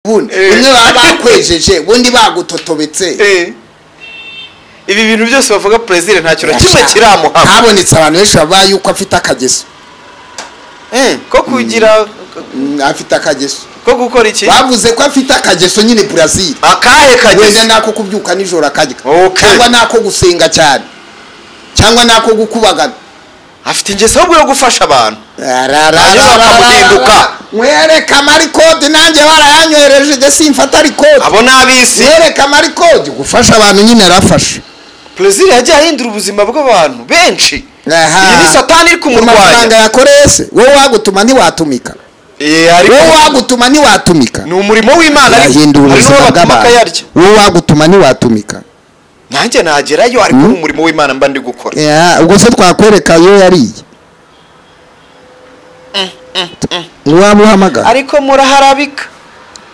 Ubundi bimwe baba bakwejeje, ubundi bagutotobetse. Ibi bintu byose bavuga Plaisir nta kintu kimwe kiramuhama. Habonetse abantu benshi bavuga yuko afite akageso. Ko kugira afite akageso. Ko gukora iki? Bavuze ko afite akageso nyine Brazil. Akahe kageso? Wenda nako kubyuka nijoro akarya. Cyangwa nako gusenga cyane. Cyangwa nako gukubagana. Afite ingeso ahubwo yo gufasha abantu. Bakamuhinduka. Mwereka amarikodi nanjye barayanyohereje je simfata record. Abo nabisi. Mwereka amarikodi gufasha abantu nyine arafasha. Plaisir yagiye ahindura ubuzima bw'abantu benshi. Iyi ni satani iri kumurwanya. Amafaranga yakorese wowe wagutuma ntiwatumika. Ariko wowe wagutuma ntiwatumika. Ni umurimo w'Imana ariko ubuzima bw'abantu. Wowe wagutuma ntiwatumika. Nanjye nagerayo ariko umurimo w'Imana mba ndi gukora. Ubwo se twakwereka yo yariye. Wamuhamagara. Ariko muraharabika.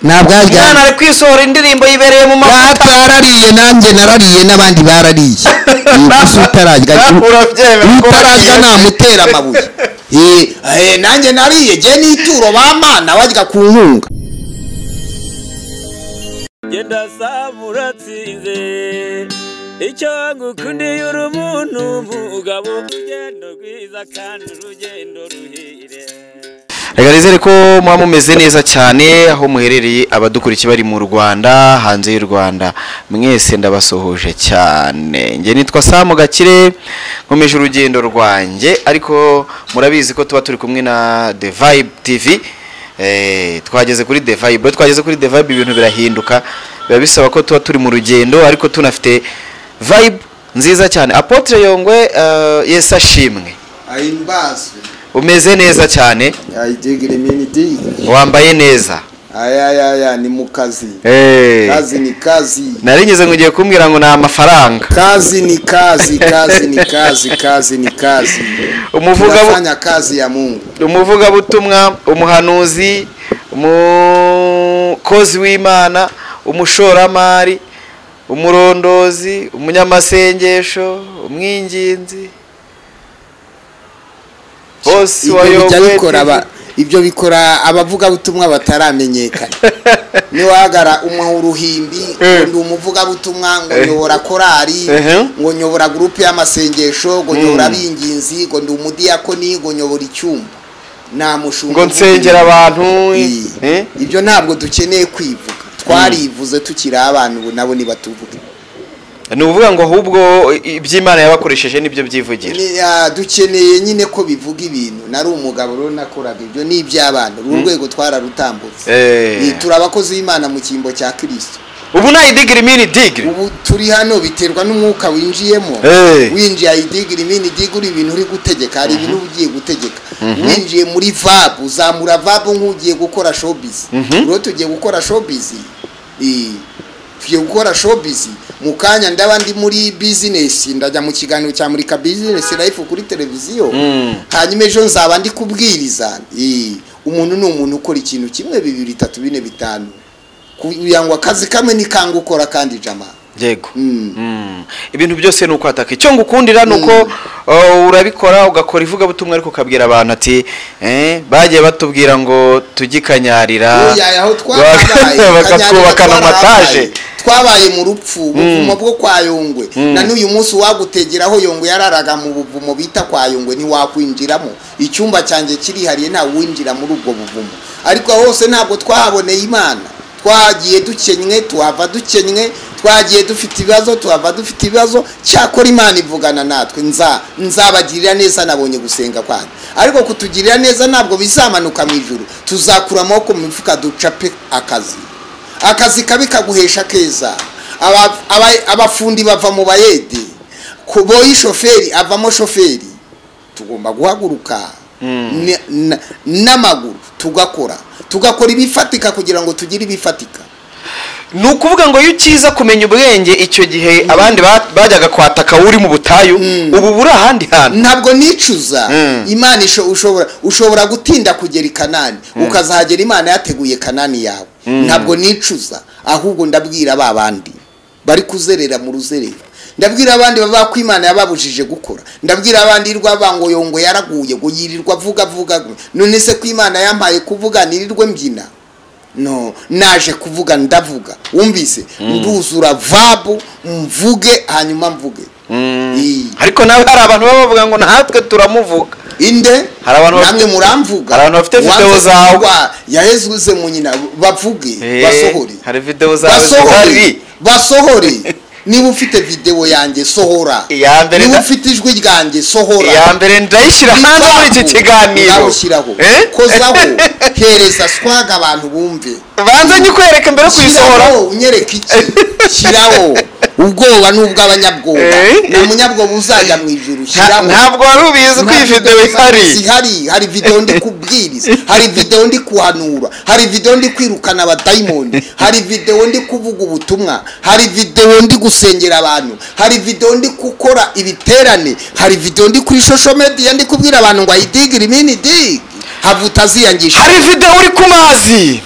Ntabwo arya. Umwana ari kwisohora indirimbo yibereye mu mavuta. Narariye nanjye narariye n'abandi barariye. Gusa utararya. Utararya namutera amabuye. Nanjye nariye je n'ituro bamana barya ku nkunga. Genda samuratsinze icyo ngukundiye uri umuntu mugabo urugendo rwiza kandi urugendo ruhire. Reka nizere ko muba mumeze neza cyane aho muherereye, abadukurikiye bari mu Rwanda, hanze y'u Rwanda, mwese ndabasuhuje cyane. Nge nitwa Sam Gakire, nkomeje urugendo rwanjye, ariko murabizi ko tuba turi kumwe na The Vibe TV. Twageze kuri The Vibe, twageze kuri The Vibe ibintu birahinduka, biba bisaba ko tuba turi mu rugendo ariko tunafite vibe nziza cyane. Apotre Yongwe, Yesu ashimwe. Ahimbazwe. Umeze neza cyane. Wambaye neza. Aya ni mukazi. Kazi ni kazi. Narigeze ngo ngiye kumbwira ngo na amafaranga. Kazi ni kazi, kazi ni kazi, kazi ni kazi. Umuvuga kazi ya Mungu. Umuvuga butumwa, umuhanuzi, umukozi w'Imana, umushoramari, umurondozi, umunyamasengesho, umwinginzi. Boss wa Yongwe. Ibyo bikora abavuga butumwa bataramenyekana. Niwagara umwe uruhimbi ndi umuvuga butumwa ngo nyobora korari, ngo nyobora groupe y'amasengesho, ngo nyobora abinginzi, ngo ndi umudiakoni, ngo nyobora icyumba. Nta mushumba ngo nsengera abantu. Ibyo ntabwo dukeneye kwivuga. Twarivuze tukiri abantu ubu nabo nibatuvuge. Ni uvuga ngo ahubwo iby'Imana yabakoresheje nibyo byivugira. Dukeneye nyine ko bivuga ibintu. Nari umugabo rero nakoraga ibyo ni iby'abana. Uru rwego twararutambutse. Turi abakozi b'Imana mu cyimbo cya Kristo. Ubu nta idigiri mini digiri. Ubu turi hano biterwa n'umwuka winjiyemo. Winjiye idigiri mini digiri ibintu uri gutegeka, hari ibintu ugiye gutegeka. Winjiye muri VAB uzamura VAB nk'ugiye gukora showbiz. Rero tugiye gukora showbiz. Tugiye gukora showbiz. Mukanya ndaba ndi muri business, ndajya mu kiganiro cya Murika Business Life kuri televiziyo. Hanyuma ejo nzaba ndi kubwiriza. Umuntu ni umuntu ukora ikintu kimwe 2 3 4 5. Kuyangwa akazi kamwe nikanga ukora kandi jama. Yego. Ibintu byose nuko ataka. Icyo ngukundira nuko urabikora ugakora ivuga butumwa ariko ukabwira abantu ati bagiye batubwira ngo tugikanyarira. Bakatwubaka amataje. Twabaye mu rupfu buvumo bwo kwa Yongwe. Na n'uyu munsi wagutegeraho Yongwe yararaga mu buvumo bita kwa Yongwe ntiwakwinjiramo. Icyumba cyanjye kirihariye nta winjira muri ubwo buvumo. Ariko hose ntabwo twahaboneye Imana. Twagiye dukenywe, tuhava dukenywe, twagiye dufite ibibazo, tuhava dufite ibibazo. Cyakora Imana ivugana natwe, nzabagirira neza nabonye gusenga kwanyu. Ariko kutugirira neza ntabwo bizamanuka mu ijuru. Tuzakura amaboko mu mifuka ducape akazi. Akazi kabi kaguhesha keza. Abafundi bava mu bayede, kuboyi shoferi avamo shoferi. Tugomba guhaguruka n'amaguru tugakora, tugakora ibifatika kugira ngo tugire ibifatika. Ni ukuvuga ngo iyo ukiza kumenya ubwenge icyo gihe abandi bajyaga kwataka uri mu butayu, ubu buri ahandi hantu. Ntabwo nicuza. Imana ushobora gutinda kugera i Kanani, ukazahagera Imana yateguye Kanani yawe. Ntabwo nicuza, ahubwo ndabwira ba bandi bari kuzerera mu ruzerero. Ndabwira abandi baba ko Imana yababujije gukora. Ndabwira abandi irwa bango Yongwe yaraguye ngo yirirwa avuga avuga. None se ko Imana yampaye kuvuga nirirwe mbyina? No, naje kuvuga ndavuga, wumvise nduzura vabu mvuge, hanyuma mvuge. Ariko nawe hari abantu baba bavuga ngo natwe turamuvuga. Inde? Hari abantu namwe muramvuga. Hari abantu bafite video zawe. Yahezuze mu nyina bavuge, basohore. Hari video zawe zihari. Basohore. Niba ufite video yanjye sohora. Niba ufite ijwi ryanjye sohora. Iya mbere ndayishyira hanze muri iki kiganiro. Ndawushyiraho. Kozaho. Hereza swaga abantu bumve. Banza nyikwereke mbere kuyisohora. Unyereke iki? Shyiraho. Ubwoba n'ubw'abanyabwoba. Na munyabwoba uzajya mu ijuru. Shyiraho. Ntabwo wari ubizi ko iyi video ihari. Zihari, hari video ndi kubwiriza, hari video ndi kuhanura, hari video ndi kwirukana abadayimoni, hari video ndi kuvuga ubutumwa, hari video ndi gusengera abantu, hari video ndi gukora ibiterane, hari video ndi kuri social media ndi kubwira abantu ngo ayidigire imini dig. Havutaziyangisha. Hari video uri ku mazi.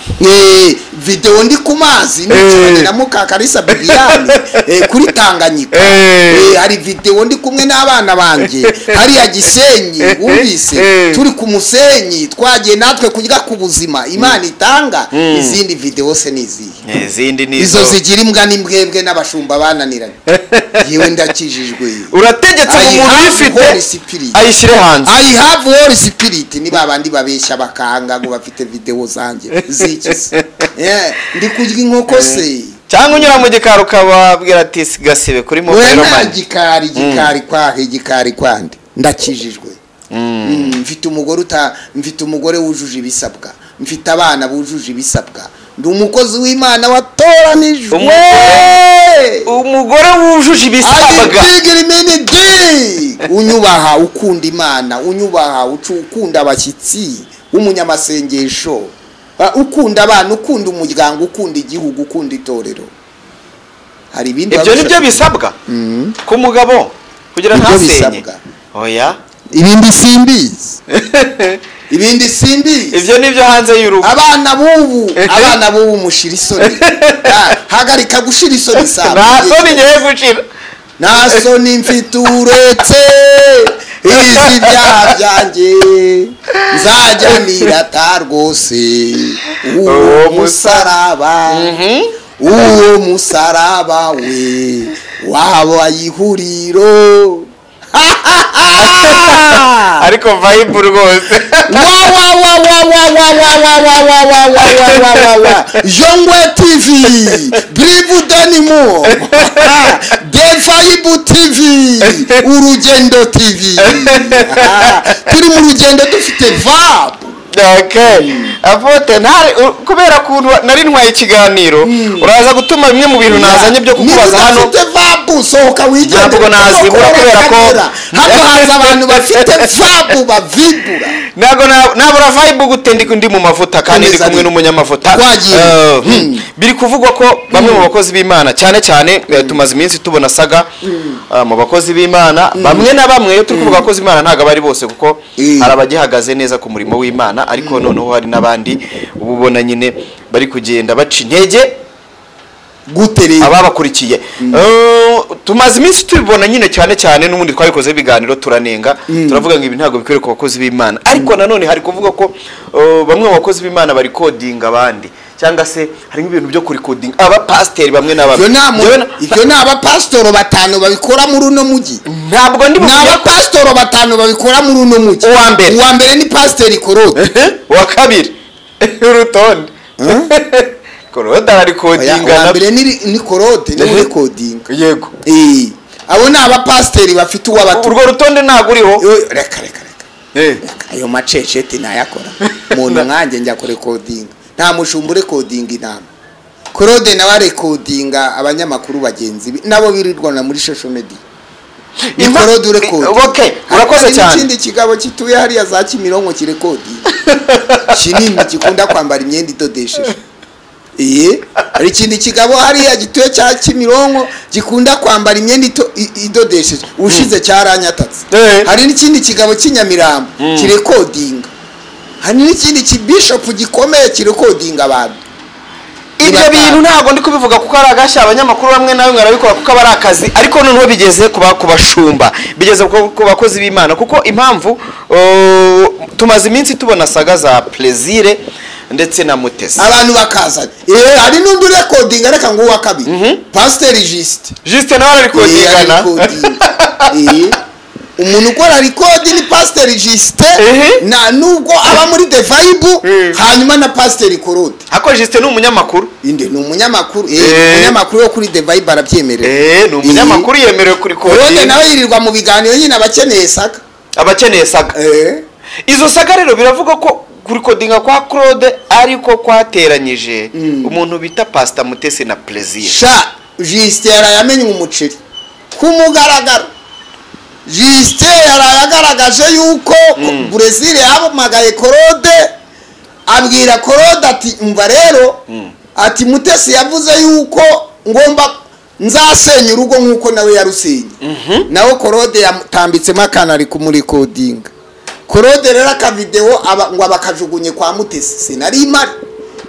Video ndi ku mazi nicaranye na Mukakarisa Bibiane kuri Tanganyika. Hari video ndi kumwe n'abana banje hari ya Gisenyi, wumvise turi ku musenyi twagiye natwe kurya ku buzima Imana itanga. Izindi video se nizihe? Izindi ni izo zigira imbwa n'imbwebwe n'abashumba bananiranye. Yewe ndakijijwe. Urategetse umuntu uyifite ayishyire hanze. I have Holy Spirit. Ni babandi babeshya bakanga ngo bafite video zanjye zikise. Ndi kurya inkoko se cyangwa unyura mu gikari ukababwira ati gasibe kuri mobile money. Gikari gikari kwahe gikari kwande. Ndakijijwe. Mfite umugore mfite umugore wujuje ibisabwa, mfite abana bujuje ibisabwa, ndi umukozi w'Imana watoranijwe. Umugore wujuje ibisabwa. Unyubaha, ukunda Imana, unyubaha, ukunda abashyitsi, w'umunyamasengesho, ukunda abantu, ukunda umuryango, ukunda igihugu, ukunda itorero. Hari ibindi ibyo nibyo bisabwa ku mugabo kugira ntasenye. Oya, ibindi simbizi. Ibindi simbizi. Ibyo nibyo hanze y'urugo. Abana bubu mushira isoni. Hagarika gushira isoni sawa. Nta soni ngiye gushira. Nta soni mfite uretse izi byaha byanjye, nzajya nirata rwose uwo musaraba, uwo musaraba we waba ihuriro. Ariko vibe rwose. Wa wa wa wa wa wa wa wa wa wa wa wa wa wa wa. Yongwe TV, Brivu Denimo, Devaibu TV, Urugendo TV. Turi mu rugendo dufite vibe. Okay. Apote ntari kubera kuntu nari ntwaye ikiganiro uraza gutuma bimwe mu bintu nazanye byo kukubaza hano. Ufite vabu sohoka wigende. Ntabwo nazibura kubera ko hano haza abantu bafite vabu bavibura. Ntabwo nabura vibe gute ndi mu mavuta kandi ndi kumwe n'umunyamavuta. Biri kuvugwa ko bamwe mu bakozi b'Imana cyane cyane tumaze iminsi tubona saga mu bakozi b'Imana bamwe na bamwe. Iyo turi kuvuga abakozi b'Imana ntabwo bari bose kuko hari abagihagaze neza ku murimo w'Imana, ariko noneho hari n'abandi ububona nyine bari kugenda baca intege gutere ababakurikiye. Tumaze iminsi tubibona nyine cyane cyane n'ubundi twabikoze ibiganiro turanenga turavuga ngo ibi ntabwo bikwiriye ku bakozi b'Imana, ariko nanone hari kuvuga ko bamwe mu bakozi b'Imana bari kodinga abandi cyangwa se hari ibintu byo kurikodinga abapasiteri bamwe na bamwe. Ibyo ni abapasitoro batanu babikora muri uno mujyi. Ntabwo ndi ni abapasitoro batanu babikora muri uno mujyi. Uwa mbere ni pasiteri Korode. Uwa kabiri urutonde Korode ararikodinga. Uwa mbere ni Korode ni urikodinga. Yego. Abo ni abapasiteri bafite uwabatu. Urwo rutonde ntabwo uriho. Reka reka reka. Ayo maceceti nayakora. Umuntu nkanjye njya kurekodinga. Nta mushumba urekodinga inama. Korode nawe arekodinga abanyamakuru bagenzi be nabo birirwana muri social media. Ni Korode urekodinga. Okay, urakoze cyane. Ikindi kigabo kituye hariya za Kimironko kirekodinga. Kinini gikunda kwambara imyenda idodesheje. Hari ikindi kigabo hariya gituye cya Kimironko gikunda kwambara imyenda idodesheje. Ushize cyaranyatatse. Hari n'ikindi kigabo cy'inyamirambo kirekodinga. Hari n'ikindi kibishop gikomeye kirekodinga abantu. Ibyo bintu ntabwo ndi kubivuga kuko ari agashya abanyamakuru bamwe nawe mwarabikora kuko aba ari akazi, ariko noneho bigeze kubashumba, bigeze ku bakozi b'Imana, kuko impamvu tumaze iminsi tubona saga za Plaisir ndetse na Mutesi. Abantu bakazana hari n'undi urekodinga, reka ngo uwa kabiri Pasiteri Justin. Justin nawe ararekodingana. Umuntu ukora rekodi ni Pasiteri Justin na nubwo aba muri The Vibe, hanyuma na Pasiteri Claude. Ako Justin ni umunyamakuru. Inde ni umunyamakuru, umunyamakuru wo kuri The Vibe arabyemerewe. Ni umunyamakuru yemerewe kuri kodi. Claude nawe yirirwa mu biganiro nyine abakeneye saga. Abakeneye saga. Izo saga rero biravuga ko kurikodinga kwa Claude ariko kwateranyije umuntu bita Pastor Mutesi na Plaisir. Sha Justin yarayamenye umuceri ku mugaragaro. Justin yarayagaragaje yuko Brazil yahamagaye Claude, abwira Claude ati umva rero, ati Mutesi yavuze yuko ngomba nzasenya urugo nkuko nawe yarusenye. Nawe Claude yatambitsemo akana ari kumurikodinga. Claude rero akavideo ngo abakajugunye kwa Mutesi, sinari imari.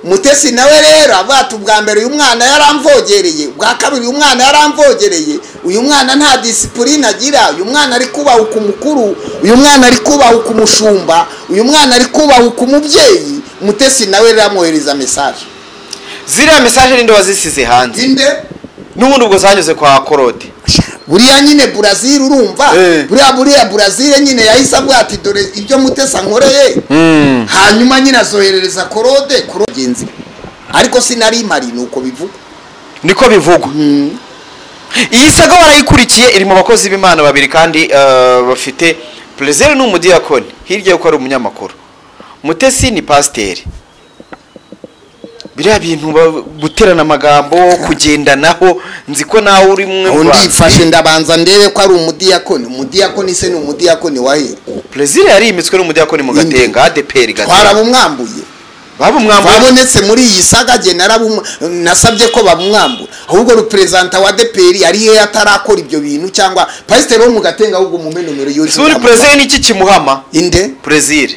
Mutesi nawe rero avuga ubwa mbere uyu mwana yaramvogereye, ubwa kabiri uyu mwana yaramvogereye, uyu mwana nta discipline agira, uyu mwana ari kubahuka umukuru, uyu mwana ari kubahuka umushumba, uyu mwana ari kubahuka umubyeyi. Mutesi nawe rero amwohereza message. Ziriya message ninde wazisize hanze? Inde? N'ubundi ubwo zanyuze kwa Claude. Buriya nyine Brazil urumva, buriya Brazil nyine yahise avuga ati dore ibyo Mutesi ankoreye. Hanyuma nyine azoherereza Claude genzi. Ariko sinari mari nuko bivugwa. Niko bivugwa. Iyi saga warayikurikiye iri mu bakozi b'Imana babiri kandi bafite Plaisir ni umudiyakoni hirya yuko ari umunyamakuru. Mutesi ni pasiteri. Biriya bintu guterana amagambo kugendanaho nzi ko nawe uri mwe. Ndifashe ndabanza ndebe ko ari umudiyakoni. Umudiyakoni se ni umudiyakoni wahe? Plaisir yari imitswe n'umudiyakoni mu Gatenga ADPR Gatenga. Twarabumwambuye. Babumwambuye. Babonetse muri iyi saga je nasabye ko babumwambura. Ahubwo representa wa ADPR yari he atarakora ibyo bintu cyangwa pasiteri wo mu Gatenga ahubwo mu menomero yuri. Suri Plaisir ni iki kimuhama? Inde? Plaisir.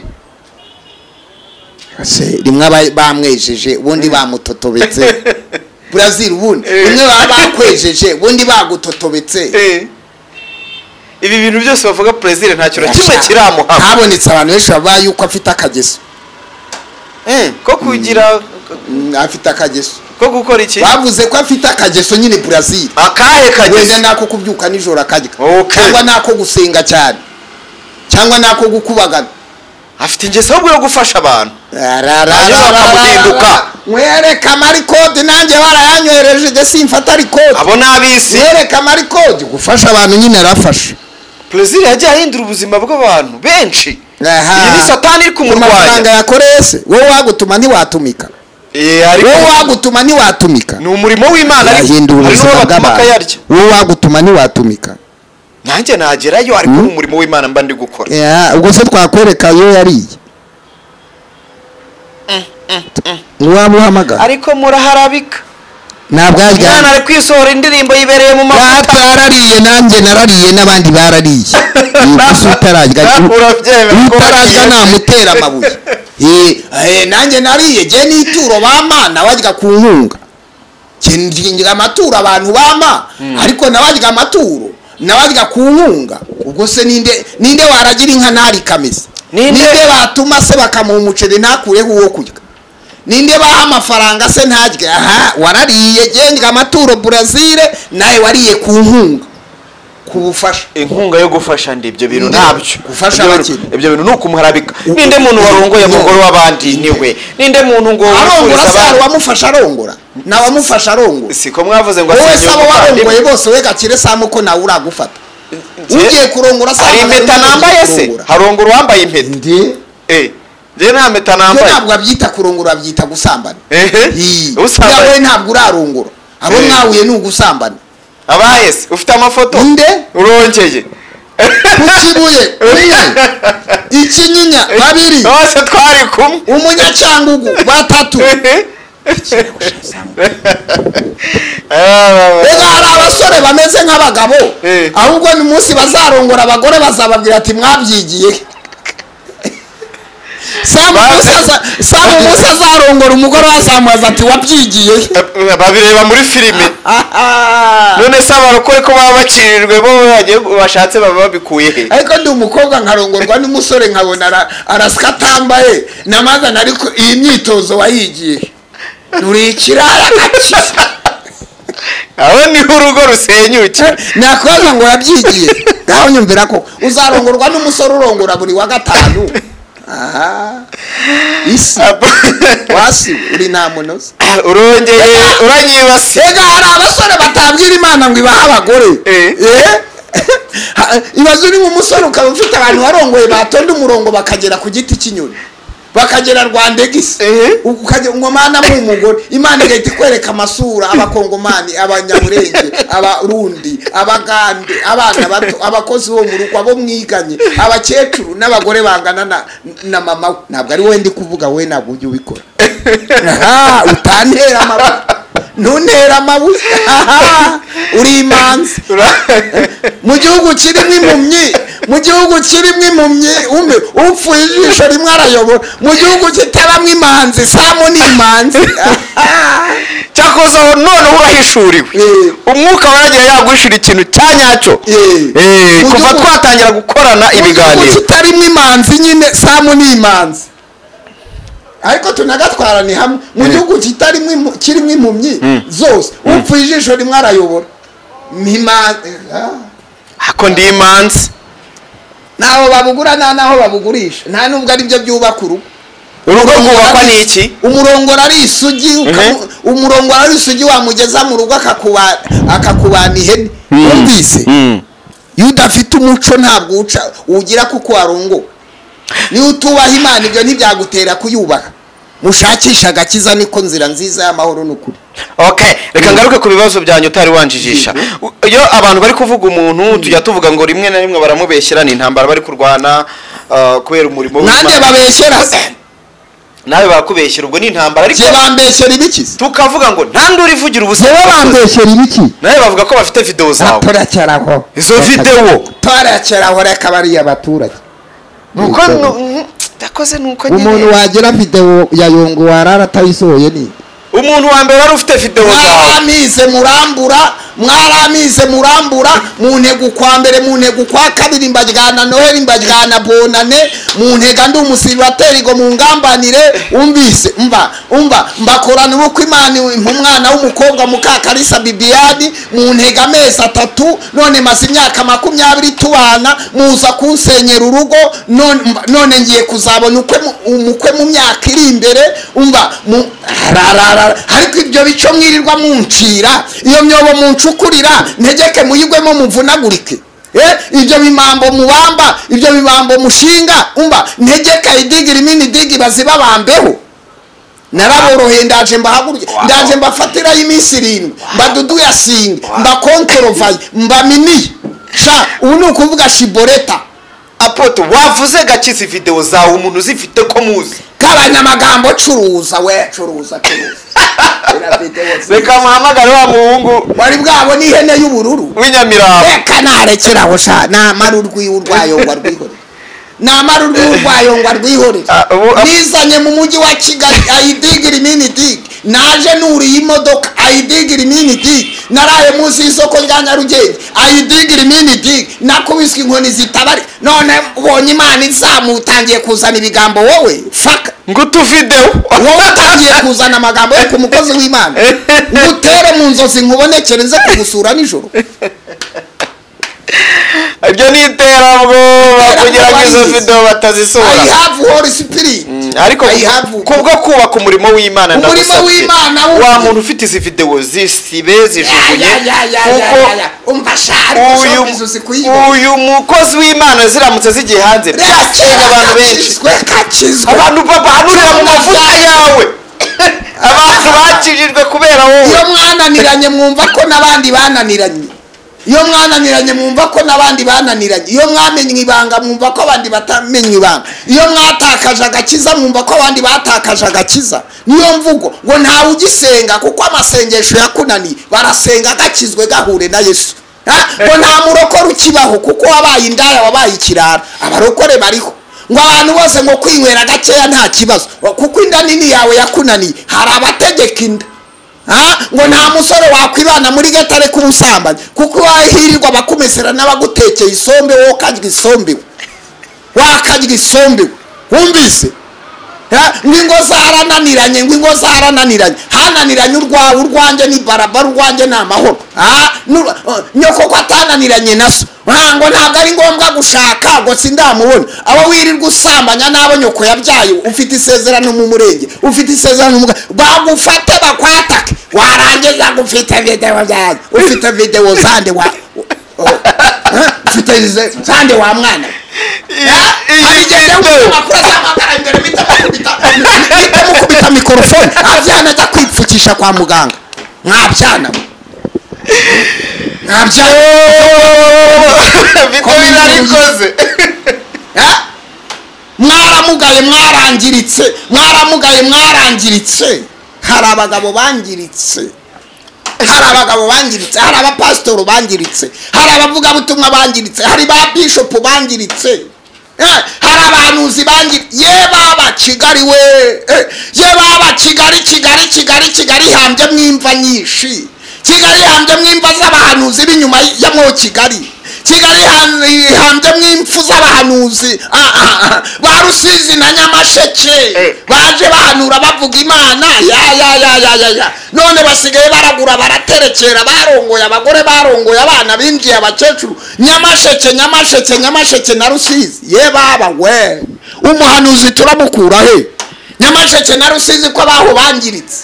Se rimwe bamwejeje ubundi bamutotobetse. Brazil ubundi rimwe bakwejeje ubundi bagutotobetse. Ibi bintu byose bavuga Plaisir nta kintu kimwe kiramuhama. Habonetse abantu benshi babaye yuko afite akageso. Ko kugira afite akageso. Ko gukora iki? Bavuze ko afite akageso nyine Brazil. Akahe kageso? Wenda nako kubyuka nijoro akarya. Cyangwa nako gusenga cyane. Cyangwa nako gukubagana. Afite ingeso ahubwo yo gufasha abantu. Bakamuhinduka. Mwereka amarikodi nanjye barayanyohereje je simfata rikodi. Abo nabisi. Mwereka amarikodi gufasha abantu nyine arafasha. Plaisir yagiye ahindura ubuzima bw'abantu benshi. Iyi ni satani iri kumurwanya. Amafaranga yakorese wowe wagutuma ntiwatumika. Ariko wowe wagutuma ntiwatumika. Ni umurimo w'Imana ariko ubuzima bw'abantu. Wowe wagutuma ntiwatumika. Nanjye nagerayo ariko umurimo w'Imana mba ndi gukora. Ubwo se twakwereka yo yariye. Wamuhamagara. Ariko muraharabika. Ntabwo arya. Umwana ari kwisohora indirimbo yibereye mu mavuta. Barariye nanjye narariye n'abandi barariye. Gusa utararya. Utararya namutera amabuye. Nanjye nariye je n'ituro bamana warya ku nkunga. Ngira amaturo abantu bama ariko nawarya amaturo. Nawarya ku nkunga. Ubwo se ninde waragira inka ntari kameze? Ninde batuma se bakamuha umuceri ntakureho uwo kurya? Ninde baha amafaranga se ntarye? Aha warariye genga amaturo Brazil nawe wariye ku nkunga kubufasha. Inkunga yo gufasha ndi ibyo bintu ntabyo. Gufasha abakene. Ibyo bintu nukumuharabika. Ninde muntu warongoye umugore w'abandi niwe? Ninde muntu ngo arongora se wamufasha arongora? Na wamufasha arongora. Siko mwavuze ngo asenye. Wowe sabo warongoye bose we gakire samuko nawe uragufata. Ugiye kurongora se hari impeta nambaye se? Harongora uwambaye impeta. Ndi? Nje nta mpeta nambaye. Ntabwo abyita kurongora abyita gusambana. Usambana. Wowe ntabwo urarongora. Abo mwahuye ni ugusambana. Abaye se ufite amafoto? Nde? Urongeye. Kukibuye. Ikinyinya babiri. Bose twari kumwe. Umunyacangugu batatu. Ega hari abasore bameze nk'abagabo. Ahubwo ni munsi bazarongora abagore bazababwira ati mwabyigiye. Samu Musa azarongora umugore wazamubaza ati wabyigiye. Babireba muri filime. None se abarokore ko baba bacirirwe bo bagiye bashatse baba babikuye he? Ariko ndi umukobwa nkarongorwa n'umusore nkabona arasika atambaye namazana, ariko iyi myitozo wayigiye uri ikirara gakiza. Aho niho urugo rusenyuke. Nakubaza ngo yabyigiye ngaho nyumvira ko uzarongorwa n'umusore urongora buri wa gatanu. Aha isi wasi uri nta munoza. Urongeye uranyibase. Ega hari abasore batabwira Imana ngo ibahe abagore. Ibaze uri umusore ukaba ufite abantu warongoye batonda umurongo bakagera ku giti cy'inyoni, bakagera Rwandegisi, ukajya ngomana mu mugore, Imana igahita ikwereka amasura, abakongomani, abanyamurenge, abarundi, abagande, abana bato, abakozi bo mu rugo, abo mwiganye, abakecuru n'abagore bangana na mama. Ntabwo ari wowe ndi kuvuga, wowe ntabwo ujya ubikora. Utantera amabuye, ntuntera amabuye, uri imanzi. Mu gihugu kirimo impumyi, mu gihugu kirimo impumyi, upfuye ijisho rimwe arayobora. Mu gihugu kitabamo imanzi, Samu ni imanzi. Cyakoze aho noneho urahishuriwe, umwuka waragiye yaguhishura ikintu cya nyacyo. Kuva twatangira gukorana ibiganiro, mu gihugu kitarimo imanzi nyine Samu ni imanzi. Ariko tunagatwarane hamwe. Mu gihugu kitarimo kirimo impumyi zose, upfuye ijisho rimwe arayobora. Ako ndi imanzi. Ntaho babugura nta naho babugurisha, nta nubwo ari byo byubaka urugo. Urugo rwubakwa n'iki? Umurongora ari isugi, umurongora ari isugi wamugeza mu rugo akakubana ihene. Wumvise? Iyo udafite umuco ntabwo uca ugira kuko warongo. Niyo utubaha Imana ibyo ntibyagutera kuyubaha. Mushakisha agakiza niko nzira nziza y'amahoro n'ukuri. Okay, reka ngaruke ku bibazo byanyu utari wanjijisha. Iyo abantu bari kuvuga umuntu tujya tuvuga ngo rimwe na rimwe baramubeshyera, ni intambara bari kurwana kubera umurimo w'Imana. Nande babeshyera? Nawe bakubeshyera, ubwo ni intambara. Ariko bambeshyera ibiki? Tukavuga ngo nta nduri ivugira ubusa. Wowe bambeshyera ibiki? Nawe bavuga ko bafite video zawe. Torakeraho. Izo video torakeraho reka bariya abaturage. Nuko ndakoze nuko nyine umuntu wagira video ya Yongo warara atayisohoye ni umuntu wa mbere wari ufite video zawe. Mwaramize murambura, mwaramize murambura, mu ntego kwa mbere, mu ntego kwa kabiri, mbajyana Noheli, mbajyana Bonane, mu ntega ndi umusibateri go mu ngambanire. Umvise umva umva mbakorana ubukwe Imana umwana w'umukobwa Mukakarisa Bibiani mu ntega amezi 3, none maze imyaka 20 tubana, muza kunsenyera urugo, none ngiye kuzabona ukwe umukwe mu myaka iri imbere. Umva rarara. Ariko ibyo bico mwirirwa muncira, iyo myobo muncukurira ntegeke muyigwemo muvunagurike. Ibyo bimambo mubamba, ibyo bimambo mushinga, umva ntegeka idigira imini digi bazibabambeho. Naraboroheye ndaje mbahaguruke, ndaje mbafatira iminsi 7, mbaduduya singa, mbakontorovaye, mbamini. Sha ubu ni ukuvuga shiboreta. Apoto wavuze gakizi video zawe umuntu uzifite ko muzi. Kabanyamagambo curuza we curuza curuza. Reka muhamagare wa muhungu wari bwabo ni ihene y'ubururu w'Inyamirabo. Reka narekeraho sha namara urwiyurwayongwa rwihorera. Namara urwiyurwayongwa rwihorera. Nizanye mu mujyi wa Kigali ayidigira imini dig. Naje nuriye imodoka ayidigira imini dig. Naraye munsi y'isoko rya Nyarugenge ayidigira imini dig. Nakubiswe inkoni zitabari. None ubonye Imana izamutangiye kuzana ibigambo wowe fuck. Ngutu video wowe utangiye kuzana amagambo yo ku mukozi w'Imana. Ngutere mu nzozi nkubonekere nze kugusura nijoro. Ibyo ni iterabwoba kugira ngo izo video batazisohora. I have Holy Spirit. Ariko kubwo kubaka umurimo w'Imana ndagusabye, wa muntu ufite izi video zisibe zijugunye, kuko uyu mukozi w'Imana ziramutse zigiye hanze byasenya abantu benshi. Abantu bahanurira mu mavuta yawe, abantu bakijijwe kubera wowe. Iyo mwananiranye mwumva ko n'abandi bananiranye. Iyo mwananiranye mwumva ko n'abandi bananiranye. Iyo mwamenye ibanga mwumva ko abandi batamenye ibanga. Iyo mwatakaje agakiza mwumva ko abandi batakaje agakiza. Niyo mvugo ngo ntawe ugisenga kuko amasengesho yakunaniye, barasenga agakizwe gahure na Yesu. Ngo nta murokore ukibaho kuko wabaye indaya, wabaye ikirara. Abarokore bariho. Ngo abantu bose ngo kwinywera gakeya nta kibazo, kuko inda nini yawe yakunaniye. Hari abategeka inda. Ngo nta musore wakwibana muri gatare k'ubusambanyi, kuko wahirirwa bakumesera n'abagutekeye isombe, wowe ukarya isombe, wakarya isombe. Wumvise? Ngo zarananiranye, ngo zarananiranye, hananiranye urwawe, urwanjye ni barabara, urwanjye ni amahoro. Nyoko ko atananiranye naso, ngo ntabwo ari ngombwa gushaka, ngo sindamubona. Abo wirirwa usambanya n'abo nyoko yabyaye, ufite isezerano mu murenge, ufite isezerano mu bagufate bakwatake, warangiza gufite video byanjye, ufite video zande wa ufite zande wa mwana. Mukubita mikorofone avyana ajya kwipfukisha kwa muganga. Mwabyana birarikoze. Mwaramugaye, mwarangiritse, mwaramugaye, mwarangiritse. Hari abagabo bangiritse, hari abagabo bangiritse, hari abapasitori bangiritse, hari abavugabutumwa bangiritse, hari ba bishopu bangiritse, hari abahanuzi bangiritse. Ye baba Kigali we, ye baba Kigali, Kigali, Kigali, Kigali ihambye mwimva nyinshi, Kigali ihambye mwimva z'abahanuzi b'inyuma ya mwo Kigali, Kigali ihambye mwimfu z'abahanuzi ba Rusizi na Nyamasheke baje bahanura bavuga Imana ya ya ya ya ya ya. None basigaye baragura, baraterekera, barongoye abagore, barongoye abana, binjiye abakecuru. Nyamasheke, Nyamasheke, Nyamasheke na Rusizi. Ye baba we, umuhanuzi turamukura he? Nyamasheke na Rusizi ko abaho bangiritse.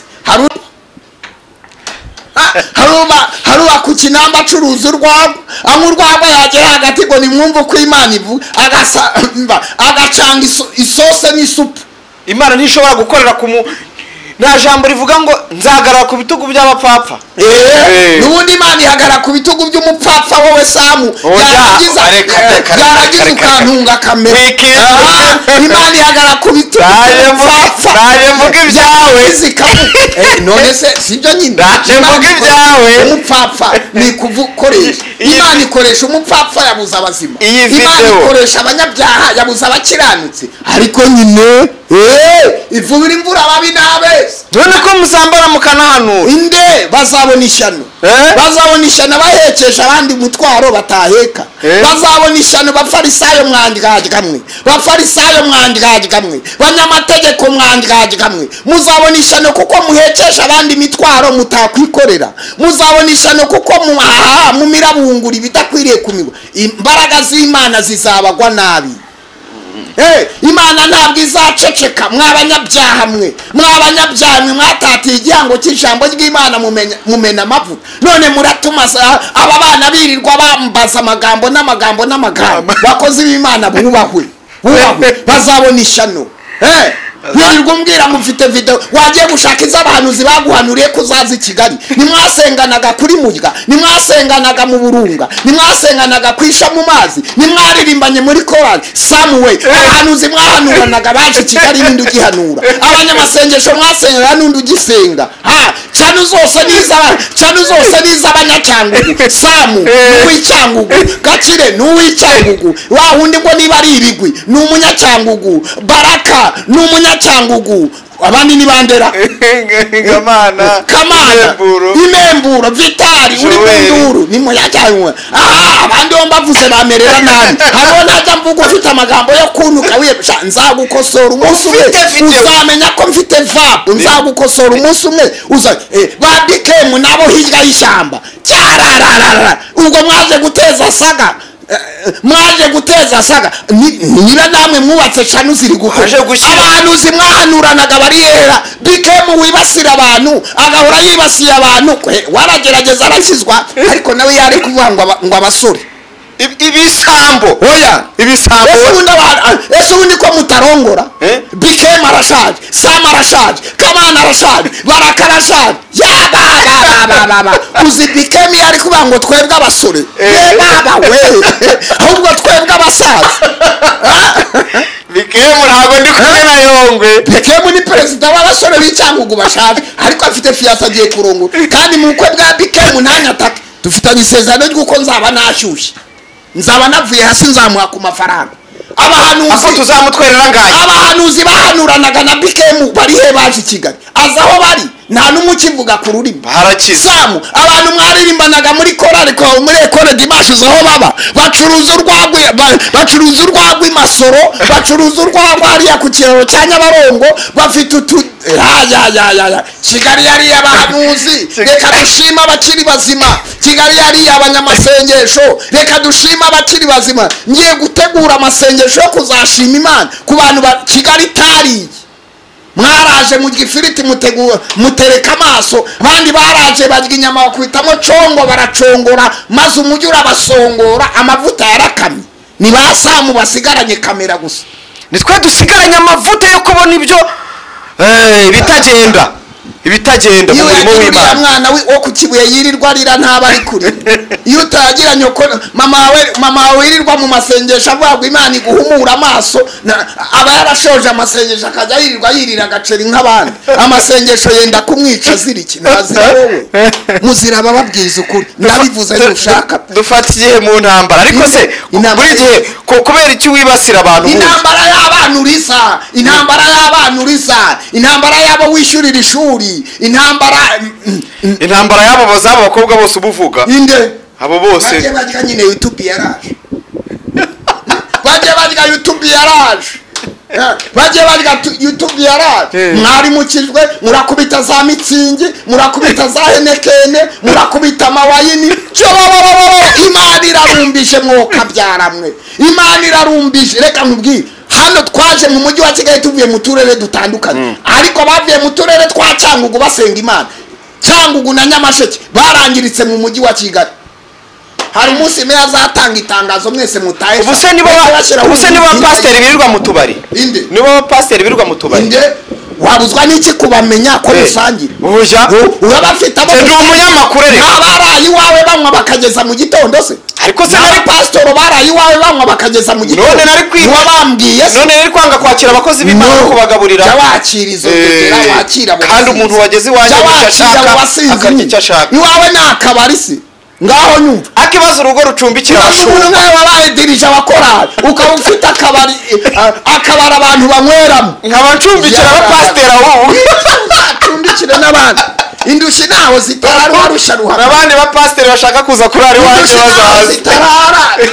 Haruba ku kinamba acuruza urwagwa, anywa urwagwa yagera hagati ngo nimwumve uko Imana ivuga, agacanga isose n'isupu. Imana ntishobora gukorera ku nta jambo rivuga ngo nzahagarara ku bitugu by'abapfapfa. N'ubundi Imana ihagarara ku bitugu by'umupfapfa wowe Samu, yarangiza ukantunga kamera. Imana ihagarara ku bitugu by'umupfapfa. Ndaje mvuga ibyawe. None se sibyo nyine? Ndaje mvuga ibyawe. Umupfapfa ni kuvukoresha. Imana ikoresha umupfapfa yabuza abazima. Imana ikoresha abanyabyaha yabuza abakiranutsi. Ariko nyine ivubira imvura ababi n'abeza. None ko musambara mukanahanura inde bazabona ishyano, bazabona ishyano bahekesha abandi umutwaro bataheka, bazabona ishyano bafarisayo mwandigagamwe, bafarisayo mwandigagamwe, banyamategeko mwandigagamwe. Muzabona ishyano kuko muhekesha abandi imitwaro mutakwikorera. Muzabona ishyano kuko mumirabungura ibidakwiriye kumigwa. Imbaraga z'Imana zizabagwa nabi. Imana ntabwo izaceceka. Mwabanyabyaha mwe, mwabanyabyaha mwe mwatatiye igihango cy'ijambo ry'Imana mumena amavuta. None muratuma aba bana birirwa bambaza amagambo n'amagambo n'amagambo. Bakozi b'Imana bubahwe, bubahwe, bazabona ishyano. Wirirwa umbwira ngo mfite video, wagiye gushaka iz'abahanuzi baguhanuriye ko uzaza i Kigali. Nimwasenganaga kuri Murya, nimwasenganaga mu Burunga, nimwasenganaga kwisha mu mazi, nimwaririmbanye muri korali Samuel. Abahanuzi mwahanuranaga baje Kigali n'indi ugihanura, abanyamasengesho mwasengera n'undi ugisenga. Cano zose n'izaba, cano zose n'iz'abanyacyangugu. Samu n'uw'icyangugu, Gakire n'uw'icyangugu, wa wundi ngo niba ari ibigwi ni umunyacyangugu, Baraka ni umunyacyangugu, abandi ni bandera Kamana, Kamana, Imemburo, Vitali uri munduru ni munyacyangugu. Abandi bo mbavuze bamerera nabi. Hariho najya mvuga ufite amagambo yo kuntuka wiyebesha, nzagukosora umunsi umwe uzamenya ko mfite vabu. Nzagukosora umunsi umwe uza ba Bikemu nabo hirya y'ishyamba cyarararara. Ubwo mwaje guteza saga, mwaje guteza saga. Niba namwe mwubatse cano ziri gukora, abahanuzi mwahanuranaga barihera. Bikemu wibasira abantu, agahora yibasiye abantu, waragerageza arakizwa, ariko nawe yari kuvuga ngo abasore ibisambo. Oya, ibisambo. Ese ubundi ko mutarongora? Bikemu arashaje, Sam arashaje, Kamana arashaje, Baraka arashaje. Ya ba ba ba. Uzi Bikemu yari kuvuga ngo twebwe abasore. Ye baba we, ahubwo twebwe abasaza. Bikemu ntabwo ndi kumwe na Yongwe. Bikemu ni perezida w'abasore b'Icyangugu bashaje, ariko afite fiyanse agiye kurongora. Kandi mu bukwe bwa Bikemu ntanyatake. Dufitanye isezerano ry'uko nzaba nashyushye, nzaba navuye hasi, nzamuha ku mafaranga. Abahanuzi Ako tuzamutwerera ngaye. Abahanuzi bahanuranaga na Bikemu bari he baje i Kigali? Aza aho bari nta n'umwe ukivuga ku rurimi. Harakize. Samu, abantu mwaririmbanaga muri korali kwa muri Ecole Dimanche aho baba bacuruza urwagwa, bacuruza urwagwa i Masoro, bacuruza urwagwa hariya ku kiraro cya Nyabarongo, bafite utu ya. Kigali yari abahanuzi, reka dushima abakiri bazima. Kigali yari abanyamasengesho, reka dushima abakiri bazima. Ngiye gutegura amasengesho yo kuzashima Imana ku bantu ba Kigali itariye. Mwaraje mu gifiriti mutegura mutereka amaso, abandi baraje barya inyama bakwitamo congo baracongora, maze umujyi urabasongora, amavuta yarakamye. Ni ba Samu basigaranye kamera gusa. Nitwe dusigaranye amavuta yo kubona ibyo ibitagenda. Ibitagenda mu murimo w'Imana. Mwana wo ku Kibuye yirirwa arira ntaba ari kure. Iyo utagira nyoko mama wawe yirirwa mu masengesho avuga ngo Imana iguhumura amaso, aba yarashoje amasengesho akajya yirirwa yirira agaceri nk'abandi. Amasengesho yenda kumwica azira iki? Ntazira wowe. Muzira bababwiza ukuri. Ndabivuze nushaka. Dufata igihe mu ntambara, ariko se buri gihe kubera iki wibasira abantu? Intambara y'abana urisa, intambara y'abana urisa, intambara y'abo wishyurira ishuri, intambara intambara y'abo bazaba abakobwa bose ubuvuga. Inde abo bose bajye barya nyine YouTube yaraje. Bajye barya YouTube yaraje. Bajye barya YouTube yaraje. Mwari mukijwe murakubita za mitsingi, murakubita za Henekene, murakubita amawayini. Imana irarumbije mwoka byaramwe. Imana irarumbije, reka nkubwire. Hano twaje mu mujyi wa Kigali tuvuye mu turere dutandukanye, ariko bavuye mu turere twa Cyangugu basenga Imana. Cyangugu na Nyamasheke barangiritse mu mujyi wa Kigali. Hari umunsi meya azatanga itangazo mwese mutahe. Ubuse nibo pasiteri birirwa mu tubari. Inde nibo pasiteri birirwa mu tubari. Inde wabuzwa n'iki kubamenya ko rusangira? Oya, urabafite abo ndi umunyamakuru rero. Abarayi iwawe banywa bakageza mu gitondo se? Ariko se nari pasitoro barayi iwawe banywa bakageza mu gitondo. None nari kwiba. Wabambwiye se? None nari kwanga kwakira abakozi b'Imana no kubagaburira. Jya wakira izo ndegera, wakira abo. Kandi umuntu wageze iwanjye ashaka akarya icyo ashaka. Iwawe ni akabari se? Ngaho nyumva. Akibazo urugo rucumbikira abashumba. Umuntu nkawe wabaye dirija wa korali, ukaba ufite akabari, akabari abantu banyweramo. Nkaba ncumbikira abapasiteri aho. Ncumbikire n'abandi. Indushyi ntaho zitarara warusha ruhara. Abandi bapasiteri bashaka kuza kurara iwanjye bazaza.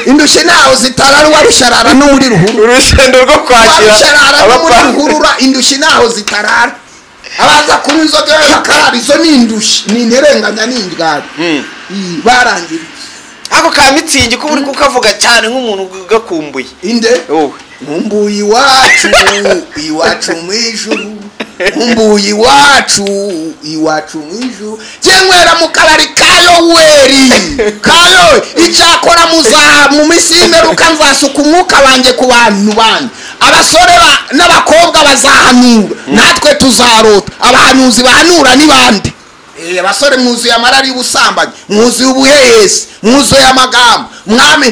Indushyi ntaho zitarara warusha no muri ruhurura. Urusendo rwo kwakira. Warusha no muri ruhurura, indushyi ntaho zitarara. Abaza kunywa inzoga bakarara, izo ni indushyi, ni interenganya, ni indwara. Barangiritse. Ako ka mitsingi ko uri kukavuga cyane nk'umuntu gakumbuye. Inde? Wowe. Nkumbuye iwacu, iwacu mu ijuru. Nkumbuye iwacu, iwacu mu ijuru. Nywera mu kabari ka Yoweri. Kayo icyakora muza mu minsi y'imperuka nzasuka umwuka wanjye ku bantu banyu. Abasore n'abakobwa bazahanura, natwe tuzarota. Abahanuzi bahanura ni bande? Abasore mwuzuye amarari y'ubusambanyi, mwuzuye ubuhehesi, mwuzuye amagambo. Mwami,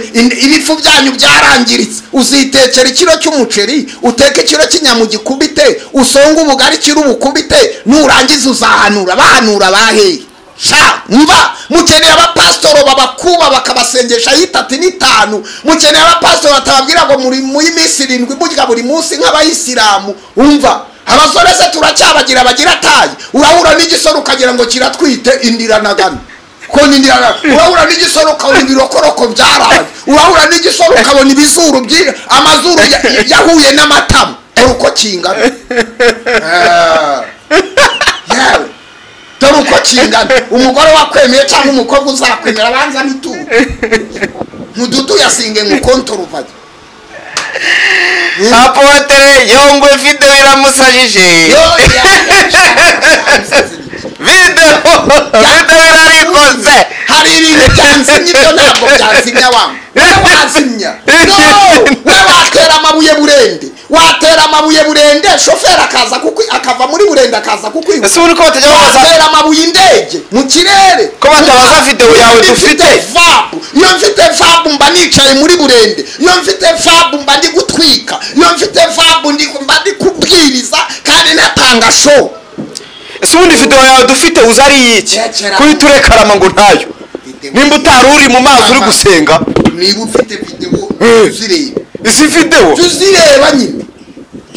ibifu byanyu byarangiritse. Uzitekera ikiro cy'umuceri, uteke ikiro cy'inyama ugikubite, usonge ubugari kiri ubukubite, nurangiza uzahanura. Bahanura baheye? Sha, mva, mukeneye abapasitoro babakuba bakabasengesha 3 n'5. Mukeneye abapasitoro batababwira ngo muri mu minsi 7 burya buri munsi nk'abayisilamu. Umva, abasore se turacyabagira bagira tayi. Urahura n'igisoro ukagira ngo kiratwite indiranagana. Ko nindirana. Urahura n'igisoro ukabona ibirokoroko byaraye. Urahura n'igisoro ukabona ibizuru byira amazuru yahuye n'amatama. Dore uko kingana. Yewe. Dore uko kingana. Umugore wakwemeye cyangwa umukobwa uzakwemera abanza mituro. Mududu yasinge ngukontoruvaje. Apotre Yongwe video iramusajije. Video irarikoze. Hari ibintu byanzimye ibyo ntabwo byanzimya wangu. Wazimya. No, we watera amabuye burende. Watera amabuye burende, shoferi akaza kuko akava muri burende akaza kukwiba. Ese uri ko batajya babaza? Watera amabuye indege mu kirere. Ko batabaza video yawe dufite? Iyo mfite vabu mba nicaye muri burende. Iyo mfite vabu mba ndi gutwika. Iyo mfite vabu mba ndi kubwiriza kandi natanga show. Ese ubundi video yawe dufite uzari yiki? Kuri turekarama ngo ntayo. Nimba utari uri mu mazi uri gusenga. Niba ufite video uzireba. Izi video Tuzireba nyine,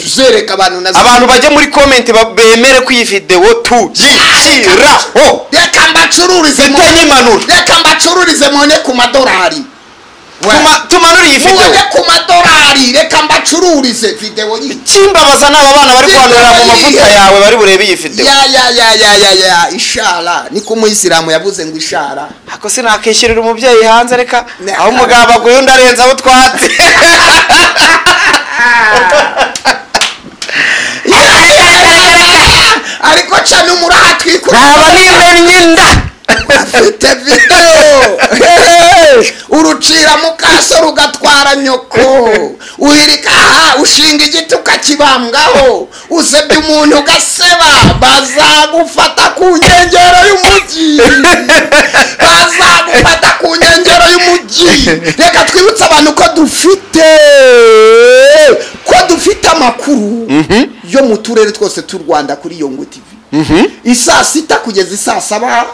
tuzereka abantu nazo. Abantu bajye muri comment bemere ko iyi video tuyishyiraho. Reka mbacururize Itenyimanura. Reka mbacururize mone ku madorari. Tumanure iyi video mubone ku madorari. Reka mbacururize video nyine. Kimbabaza n'aba bana bari kwanurira mu mavuta yawe bari burebe iyi video. Ya ya ya ya ya ya, ishara niko umuyisilamu yavuze ngo ishara. Ako sinakishyurira umubyeyi hanze, reka aho umugabo aguye undi arenze abo twatsi. Ariko cyane umurahatwikura naba nimennye inda. Afite video urucira mukaso rugatwara nyoko, uhirika aha ushinga igiti ukakibambwaho, usebya umuntu ugaseba, bazagufata ku nkengero y'umujyi, bazagufata ku nkengero y'umujyi. Reka twibutse abantu ko dufite amakuru yo mu turere twose tw'u Rwanda kuri Yongwe TV. Isaa 6 kugeza isaa 7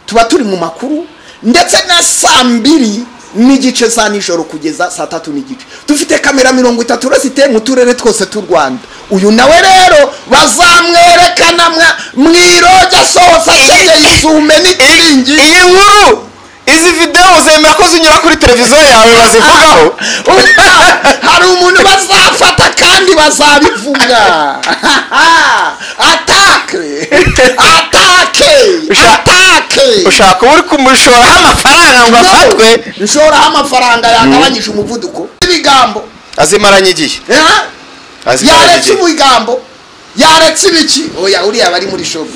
tuba turi mu makuru, ndetse na saa 2:15 za nijoro kugeza saa 3:15. Dufite kamera 30 ziteye mu turere twose tw'u Rwanda. Uyu nawe rero bazamwerekana mwiroja sohosa akenyeye isume n'ikiringi. Iyi nkuru, izi video zemera ko zinyura kuri televiziyo yawe bazivugaho. Hari umuntu bazafata kandi bazabivuga. Atake, atake, atake. Ushaka uri kumushoraho amafaranga ngo afatwe. Nshoraho amafaranga yagabanyije umuvuduko. Ibigambo azimaranye igihe. Yaretse ibigambo, yaretse ibiki. Oya uriya bari muri show.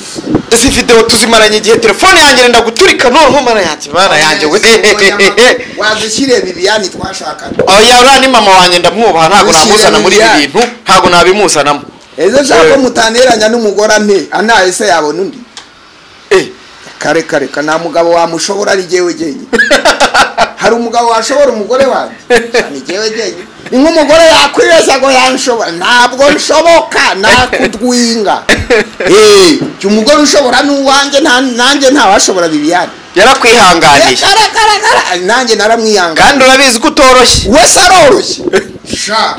Izi video tuzimaranye igihe, telefone yanjye ndenda guturika noneho mana yanjye, mana yanjye we. Wazishyire Bibiani twashakanye. Oya uriya ni mama wanjye ndamwubaha, ntago namuzana muri ibi bintu, ntago nabimuzanamo. Ejo nshaka ko mutaneranya n'umugore ante anaye se yabona undi. Kare kare kana mugabo wamushobora ari jewe jenyine. Hari umugabo washobora umugore wanjye? Ni jewe jenyine. Ni nk'umugore yakwibeshya ngo yanshobora, ntabwo nshoboka nakudwinga. Umugore ushobora n'uwanjye, nanjye ntawashobora Bibiani. Yarakwihanganiye. Nanjye naramwihanganiye. Kandi urabizi ko utoroshye. Wese aroroshye. Sha.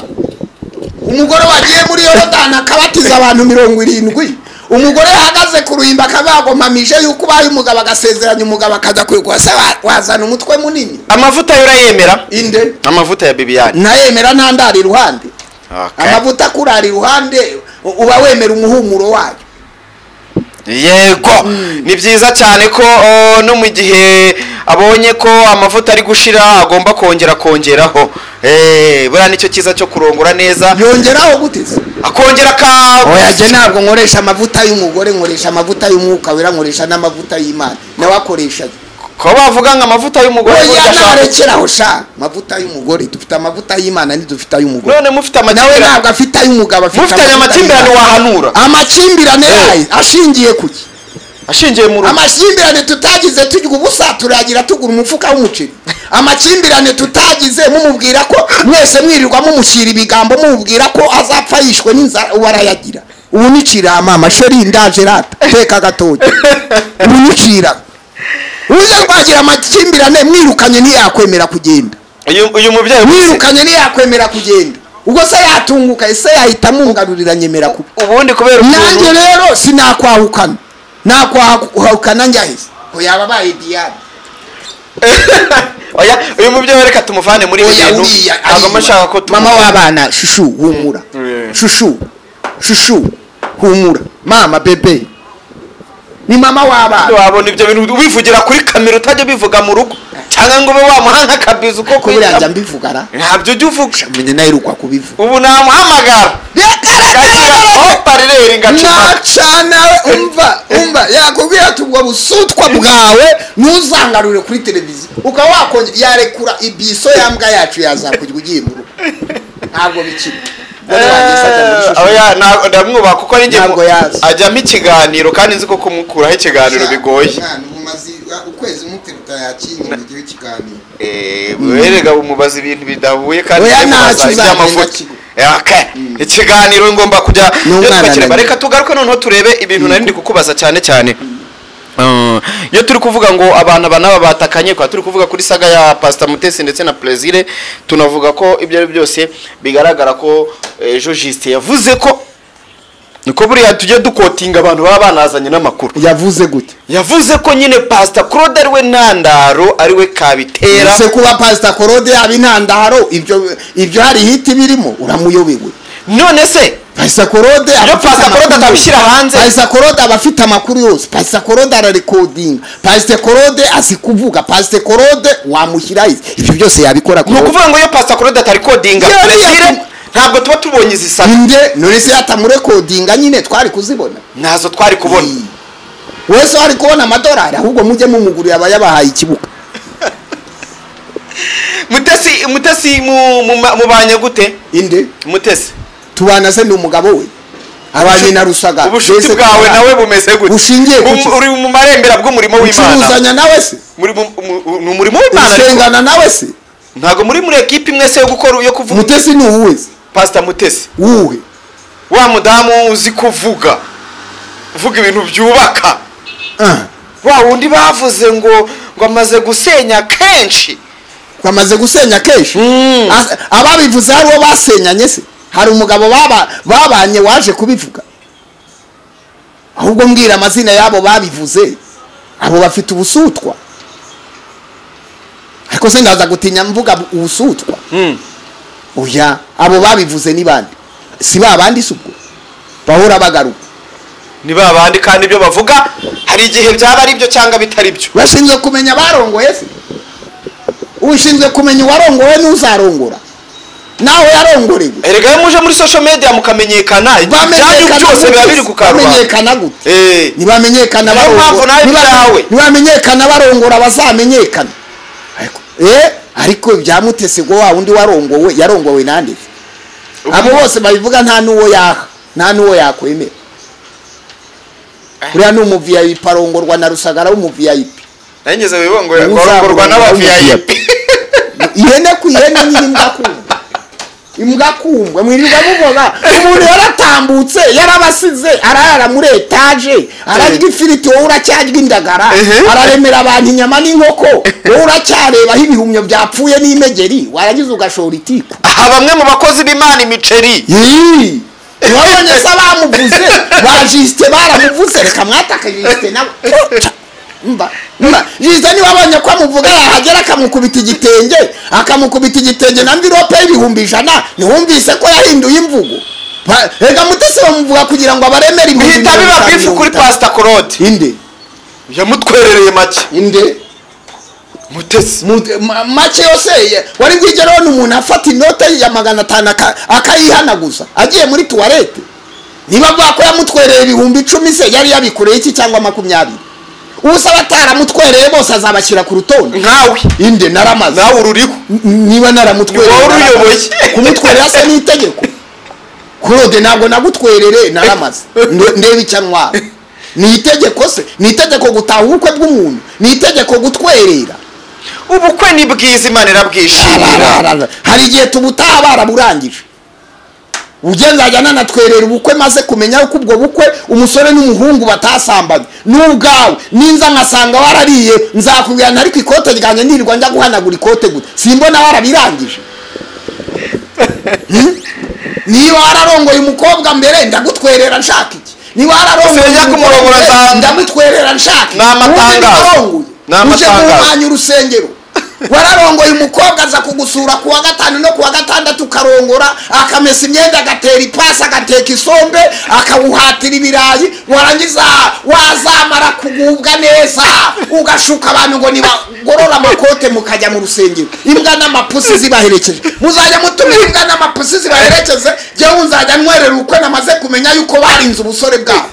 Umugore wagiye muri Yorodani akabatiza abantu 70. Umugore yahagaze ku ruhimbi akabagomamije yuko ubaye umugabo agasezeranya umugabo akajya kwigwasa, wazana umutwe munini. Amavuta yurayemera? Inde? Amavuta ya Bibiani. Nayemera ntandari iruhande. Amavuta kurara iruhande uba wemera umuhumuro wayo. Yego, ni byiza cyane ko no mu gihe abonye ko amavuta ari gushira agomba kongera kongeraho. Buriya nicyo cyiza cyo kurongora neza. Yongeraho guteze? Akongera ka. Oya je ntabwo nkoresha amavuta y'umugore, nkoresha amavuta y'umwuka wera, nkoresha n'amavuta y'Imana. Nawe akoresha. Ko bavuga ngo amavuta y'umugore burya narekeraho sha. Amavuta y'umugore, dufite amavuta y'Imana ni dufite ay'umugore. None mufite amakimbirane. Nawe ntabwo afite ay'umugabo, afite mufitanye amakimbirane wahanura. Amakimbirane yaye ashingiye kuki? Ashingiye mu rugo. Amakimbirane tutagize tujya ubusa turagira tugura umufuka w'umuceri. Amakimbirane tutagize mumubwira ko mwese mwirirwa mumushyira ibigambo mumubwira ko azapfa yishwe n'inzara warayagira. Ubu nicira mama sheri ndaje rata teka gatoki. Ubu nicira. Uze rwagira amakimbirane mwirukanye ntiyakwemera kugenda. Uyu mubyeyi mwirukanye ntiyakwemera kugenda. Ubwo se yatunguka ese yahita mungarurira nyemera kuba. Ubundi kubera nanjye rero sinakwahukana. Nakwahukana njyahise. Ko yaba baye Diane. Oya uyu mubyeyi reka tumuvane muri ibi bintu. Ntabwo nshaka ko mama w'abana shushu humura. Shushu. Shushu humura. Mama bebe. Ni mama w'abana. Wabona ibyo bintu ubivugira kuri kamera utajya bivuga mu rugo cyangwa ngo ube wamuha nk'akabizu ko kubera mbivuga ra. Ntabyo ujya uvuga. Menye nayiruka kubivuga. Ubu namuhamagara. Nacana umva yakubwira ati ubwo busutwa bwawe ntuzangarure kuri televiziyo ukaba wakongera yarekura ibiso yambwa yacu yazakujya ugiye mu rugo. Ntabwo bikiri. Oya ndamwubaha kuko ari njye ajyamo ikiganiro kandi nzi ko kumukuraho ikiganiro bigoye. Ukwezi umuteruta yakinye mu gihe ikiganiro. Werega umubaza ibintu bidahuye kandi iby'amafuti. Ikiganiro ngomba kujya tukakireba. Reka tugaruke noneho turebe ibintu nari ndi kukubaza cyane cyane. Iyo turi kuvuga ngo abantu aba n'aba batakanye, kwa turi kuvuga kuri saga ya Pastor Mutesi ndetse na Plaisir, tunavuga ko ibyo ari byose bigaragara ko ejo Justin yavuze ko niko buriya tujye dukotinga abantu baba banazanye n'amakuru. Yavuze gute? Yavuze ko nyine Pastor Claude ari we ntandaro, ari we kabitera. Ese kuba Pastor Claude yaba intandaro, ibyo hari hiti birimo, uramuyobewe. None se Pastor Claude iyo Pastor Claude atabishyira hanze, Pastor Claude aba afite amakuru yose. Pastor Claude ararekodinga, Pastor Claude azi kuvuga, Pastor Claude wamushyira ibyo byose yabikora. Ni ukuvuga ngo iyo Pastor Claude atarikodinga Plaisir ntabwo tuba tubonye izi saga. Inde none se atamurekodinga nyine twari kuzibona? Nazo twari kubona. Wese wari kubona amadolari, ahubwo mujye mumugurira abayabahaye ikibuga. Mutesi mubanye gute? Inde Mutesi tubana se ni umugabo we abanye na Rusaga. Ubushuti bwawe nawe bumeze gute? Bushingiye kuki? Uri mu marembera bw'umurimo w'Imana. Ucuruzanya nawe se? Muri mu murimo w'Imana. Usengana nawe se? Ntago muri equipe imwe se yo gukora yo kuvuga. Mutesi ni uwuhe? Pastor Mutesi. Uwuhe? Wa mudamu uzi kuvuga. Uvuga ibintu byubaka. Wa wundi bavuze ngo amaze gusenya kenshi. Amaze gusenya kenshi? Ababivuze hari uwo basenyanye se? Hari umugabo babanye waje kubivuga? Ahubwo mbwira amazina yabo babivuze. Abo bafite ubusutwa. Ariko se ndaza gutinya mvuga ubusutwa? Oya, abo babivuze ni bande? Si babandi subwo bahora bagaruka. Ni babandi kandi ibyo bavuga hari igihe byaba ari byo cyangwa bitari byo. Bashinzwe kumenya barongoye se? Ushinzwe kumenya uwarongoye n'uzarongora. Nawe yarongorewe. Erega iyo muje muri social media mukamenyekana, ibyanyu byose biba biri kukarubanda. Bamenyekana gute? Nibamenyekana barongora. Nibamenyekana barongora bazamenyekana. Ariko ibya Mutesi ngo wa wundi warongowe yarongowe nande? Abo bose babivuga nta nuwo yaha, nta nuwo yakwemera. Kuriya ni umu VIP arongorwa na Rusagara w'umu VIP. Nanyeze bibongo yarongorwa n'aba VIP. Ihene ku ihene nyiri mbwa. Imbwa kumbwa mwirirwa muvuga umuntu yaratambutse yarabasize ararara muri etage ararya ifiriti, wowe uracyarya indagara, araremera abantu inyama n'inkoko, wowe uracyareba aho ibihumyo byapfuye n'imegeri, warangiza ugashora itiku. Aha bamwe mu bakozi b'Imana imiceri. Wabonye se bamuvuze ba Justin baramuvuze, reka mwataka Justin nawe. Mba Justin niba abonye ko amuvuga yahagera akamukubita igitenge, akamukubita igitenge na mvirope y'100,000, ntiwumvise ko yahinduye imvugo? Rega Mutesi bamuvuga kugira ngo abaremere ibihumbi. Bihita biba bifu kuri Pastor Claude. Inde yamutwerereye make. Inde Mutesi make yose wari bwigeraho n'umuntu afata inote ya 500 akayihanaguza agiye muri toilette. Niba avuga ko yamutwerereye 10,000 se yari yabikoreye iki cyangwa 20? Usaba ataramutwereye bose azabashyira ku rutonde. Nkawe inde naramaze. Nawe ururiho. Niba naramutwereye wowe uruyoboye. Kumutwerera se ni itegeko. Claude ntabwo nagutwerere naramaze. Ndebe icyo ntwara. Ni itegeko se? Ni itegeko gutaha ubukwe bw'umuntu? Ni itegeko gutwerera? Ubukwe ni bwiza, Imana irabwishimira. Hari igihe tubutaha baraburangije. Ugenza nanatwerera ubukwe maze kumenya uko ubwo bukwe umusore n'umuhungu batasambanye. N'ubwawe ninza nkasanga warariye nzakubwira ntari ku ikote ryanje nirirwa njya guhanagura ikote gute. Simbona warabirangije. Niba wararongoye umukobwa mbere ndagutwerera nshaka iki? Niba wararongoye kumurongora ndagutwerera nshaka. N'amatangazo. N'amatangazo. Urusengero. Wararongoye umukobwa aza kugusura kuwa gatanu no kuwa gatandatu karongora, akamesa imyenda, agatera ipasi, agateka isombe, akawuhatira ibirayi, warangiza wazamara kugubwa neza ugashuka abantu ngo nibagorora amakote mukajya mu rusengero. Imbwa n'amapusi zibaherekeje. Muzajya mutumira imbwa n'amapusi zibaherekeze, jewe nzajya ntwerera ukwe namaze kumenya yuko barinze ubusore bwabo.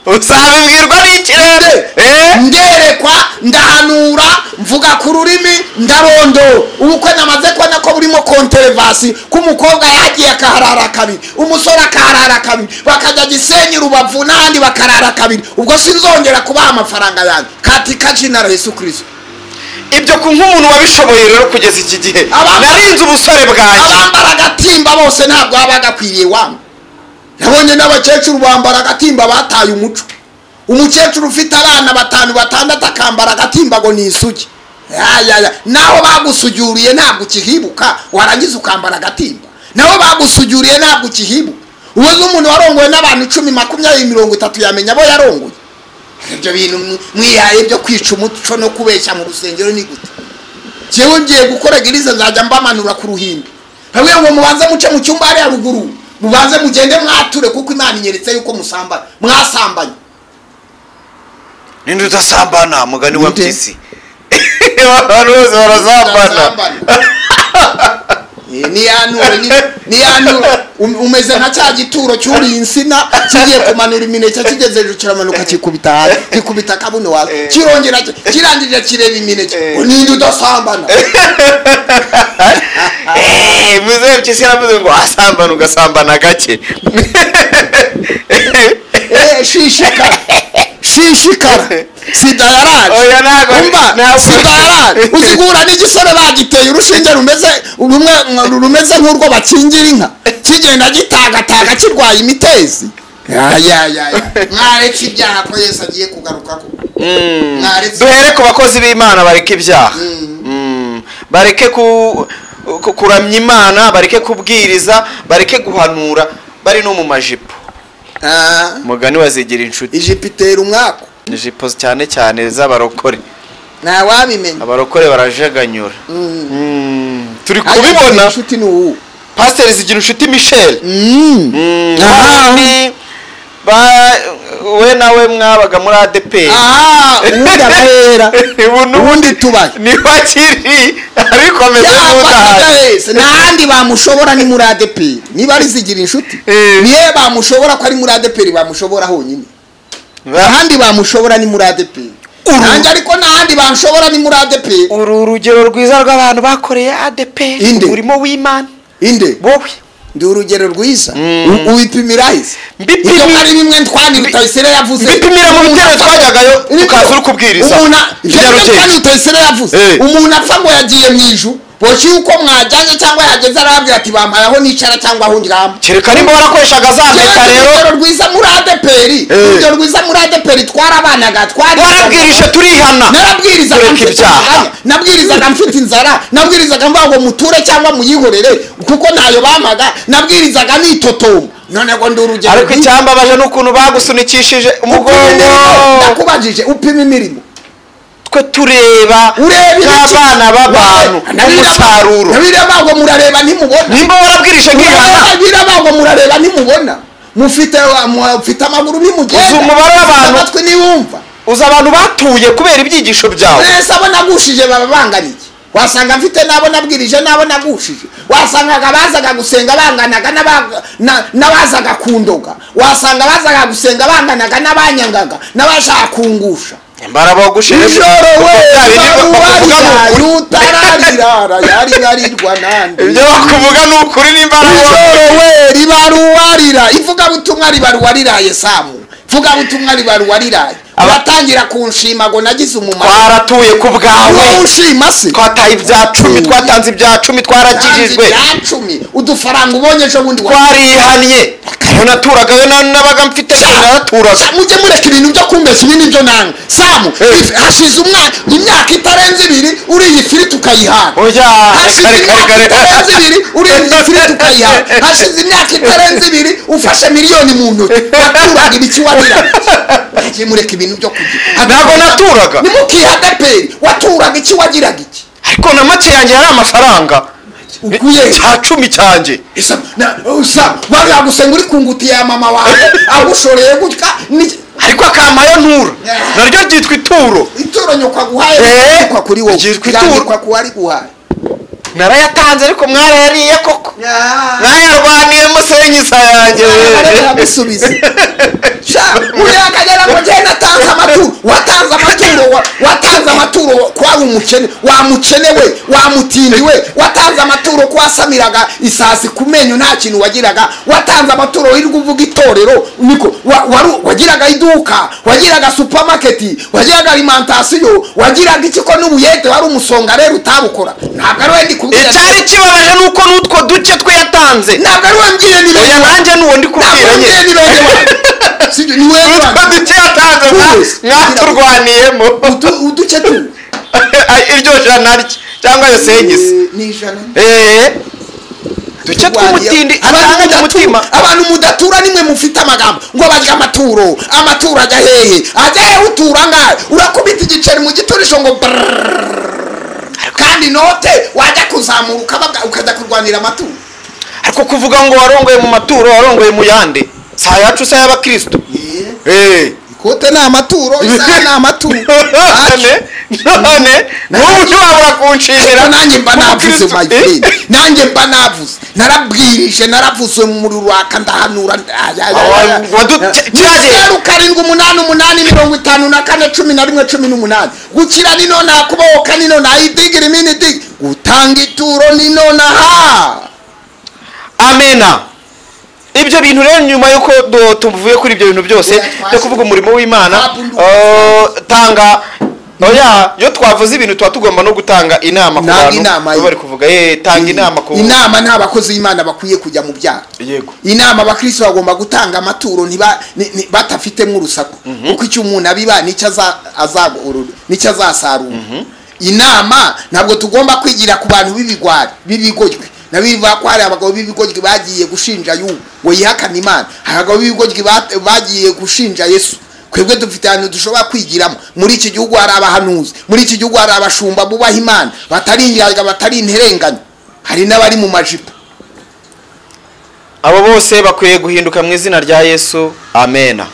Uzabibwirwa n'ikirere. Nderekwa ndahanura mvuga ku rurimi ndarondo. Ubukwe namaze kubona ko burimo controversy, ko umukobwa yagiye akaharara kabiri, umusore akaharara kabiri, bakajya Gisenyi Rubavu n'ahandi bakarara kabiri. Ubwo sinzongera kubaha amafaranga yanjye katika jina la Yesu Kristo. Ibyo ku nk'umuntu wabishoboye rero kugeza iki gihe narinze ubusore bwanjye. Abambara agatimba bose ntabwo baba bagakwiriye wangu. Nabonye n'abakecuru bambara agatimba bataye umuco. Umukecuru ufite abana 5 6 akambara agatimba ngo ni isugi. Naho bagusujuriye ntabwo ukihibuka, warangiza ukambara agatimba. Naho bagusujuriye ntabwo ukihibuka. Ubuze umuntu warongowe n'abantu 10 20 30 yamenya abo yarongoye. Ibyo bintu mwihaye byo kwica umuco no kubeshya mu rusengero ni gute? Jewe ngiye gukora giriza nzajya mbamanura ku ruhimbi. Hamwe ngo mubanze muce mu cyumba ari haruguru, mubanze mugende mwature kuko Imana inyeretse yuko musambana, mwasambanye. Ninde utasambana mugani wa Mpyisi? Abantu bose barasambana. Ni yanure umeze nka cya gituro cyuri insina kigiye kumanura imineke kigeze hejuru kiramanuka kikubita hasi, kikubita kabuno wawe, kirongera kirangije kireba imineke. Ninde udasambana? Muzehe Mpyisi yaravuze ngo asambana ugasambana gake. Shishikara shishikara sida yaraje. Umva sida yaraje uzigura n'igisore bagiteye urushinge rumeze rumwe rumeze nk'urwo bakingira inka, kigenda gitagataga kirwaye imitezi. Mwaretse ibyaha ko Yesu agiye kugaruka ko. Duhere ku bakozi b'Imana bareke ibyaha, bareke kuramya Imana, bareke kubwiriza, bareke guhanura, bari no mu majipo. Mugani wazigira inshuti. Ijipo itera umwako. Ijipo cyane cyane z'abarokore. Nta wabimenya. Abarokore barajaganyura. Turi kubibona. Inshuti ni ubu. Pastor Zigira Inshuti Michel. We nawe mwabaga muri ADP. Ubundi abahera. Ubundi tubaye. Ni wakiri ariko ameze nk'udahari. N'ahandi bamushobora ni muri ADP. Niba ari Zigira Inshuti. Niye bamushobora ko ari muri ADP bamushobora honyine. Ahandi bamushobora ni muri ADP. Nanjye ariko n'ahandi banshobora ni muri ADP. Uru rugero rwiza rw'abantu bakoreye ADP umurimo w'Imana. Inde? Wowe. Ndi urugero rwiza. Ubipimira hise. Ibyo ari bimwe ntwani Rutayisire yavuze. Mbipimira mu bitero twajyagayo tukaza uri kubwiriza. Ibyo Rutayisire yavuze. Umuntu apfa ngo yagiye mu ijuru. Boki uko mwajyanye cyangwa yageze arabwira ati bampaye aho nicara cyangwa aho ndyama. Kereka nimba warakoreshaga za meta rero. Urugero rwiza muri ADPR. Urugero rwiza muri ADPR twarabanaga twari. Warabwirije turihana. Narabwirizaga mfite inzara. Nabwirizaga mfite inzara. Nabwirizaga mvuga ngo muture cyangwa muyihorere kuko ntayo bampaga. Nabwirizaga nitotomba. None ngo ndi urugero. Ariko icyambabaje n'ukuntu bagusunikishije umugongo. Ndakubajije upima imirimo. Twe tureba nk'abana b'abantu umusaruro. Nabireba murareba ntimubona. Nimba warabwirije nkihana. Nabireba murareba ntimubona. Mufite amaguru ntimugenda. Uzi umubare w'abantu amatwi ntiwumva. Uzi abantu batuye kubera ibyigisho byawe. Mwese abo nagushije baba bangana iki? Wasanga mfite nabo nabwirije nabo nagushije. Wasangaga bazaga gusenga banganaga n'abazaga kundoga. Wasanga bazaga gusenga banganaga n'abanyangaga n'abashaka kungusha. Mbarabagushije ijoro we utararira yari yarirwa nande. Ibyo bakuvuga ni ukuri n'imbaraga. Ijoro we ribaruwarira ivuga butumwa ribaruwariraye Samu. Vuga butumwa ribaruwariraye. Abatangira kunshima ngo nagize umumaro. Twaratuye ku bwawe. Unshima se. Twataye ibya 10, twatanze ibya 10, twarakijijwe. Ibya 10 udufaranga ubonye ejo bundi twarihanye. Naturaga we nabaga mfite naraturaga. Mujye mureka ibintu byo kumbesha ibi nibyo nanga. Samu hashize umwaka imyaka itarenze ibiri uri iyi firiti ukayihana. Oya hashize imyaka itarenze ibiri uri iyi firiti ukayihana. Hashize imyaka itarenze ibiri ufashe miliyoni mu ntoki. Waturaga ibiki warira. Mujye mureka ibintu byo kugira. Ntabwo naturaga. Nimukiha ADPR waturaga iki wagiraga iki? Ariko na make yanjye yari amafaranga. Ukuye cya 10 cyanjye. Isa wari gusenga uri kunguti ya mama wawe agushoreye gutya ariko akamayo ntura naryo ryitwa ituro. Ituro nyoko aguhaye kwa kuri wowe ryitwa ituro kwa kuwari guhaye. Narayatanze ariko mwarayariye koko. Mwayarwaniye musenyi isa yanjye. Aragusubiza. Sha uri akagera ngo je natanze amaturo. Watanze amaturo, watanze amaturo kwa umukene, wa mukene we, wa mutindi we, watanze amaturo kwasamiraga isasi kumenyo nta kintu wagiraga, watanze amaturo wirirwa uvuga itorero niko wagiraga iduka, wagiraga supermarket, wagiraga alimentation, wagiraga iki ko n'ubuyete wari umusonga rero utabukora. Ntabwo ari we ndi kubwira. Icyari kibabaje nuko nutwo duce twe yatanze. Ntabwo ari we ngiye ni oya nanjye nuwo ndi kubwira nye. Sibyo, ni wowe Utwo rwanda. duke yatanze Twese. mwaturwaniyemo. Uduce tu Iryo jana rye cyangwa ayo senyisi. Ni ijana. Duce tw'umutindi Abantu atanga mudatura, umutima. abantu mudatura nimwe mufite amagambo ngo barya amaturo. Amaturo ajya hehe? Ajya hehe? Utura ngahe? Urakubita igiceri mu giturisho ngo brrrr. Kandi note wajya kuzamura ukajya kurwanira amaturo. Ariko kuvuga ngo warongoye mu maturo, warongoye mu yande, si ayacu, si ay'abakristo. Ikote ni amaturo, isaha ni amaturo. None n'ubu ntiwabura kunshimira. Ariko nanjye mba navuze, Umukristo. my friend, nanjye mba navuze, narabwirije, naravuze mu ruraka, ndahanura. Kiragiye. 0788 54 11 18. Gukira ni nonaha, kubohoka ni nonaha, idigira imini digi, gutanga ituro ni nonaha. Amena. Ibyo bintu rero, nyuma y'uko tuvuye kuri ibyo bintu byose Oya, byo kuvuga umurimo w'Imana, tanga, oya, iyo twavuze ibintu tuba tugomba no gutanga inama ku Nanga bantu inama baba ye. bari kuvuga, tanga inama ku Inama, nta bakozi b'Imana bakwiye kujya mu byaha. Inama, abakristo bagomba gutanga amaturo batafitemo urusaku, kuko icyo umuntu abiba nicyo nicyo azasarura. Inama, ntabwo tugomba kwigira ku bantu b'ibigwari, b'ibigoryi. Nabivuga ko hari abagabo b'ibigoryi bagiye gushinja yubu ngo yihakane Imana, hari abagabo b'ibigoryi bagiye gushinja Yesu. Twebwe dufite ahantu dushobora kwigiramo. Muri iki gihugu hari abahanuzi, muri iki gihugu hari abashumba bubaha Imana, batari indyarya, batari interenganya, hari n'abari mu majipo. Abo bose bakwiye guhinduka mu izina rya Yesu, amena.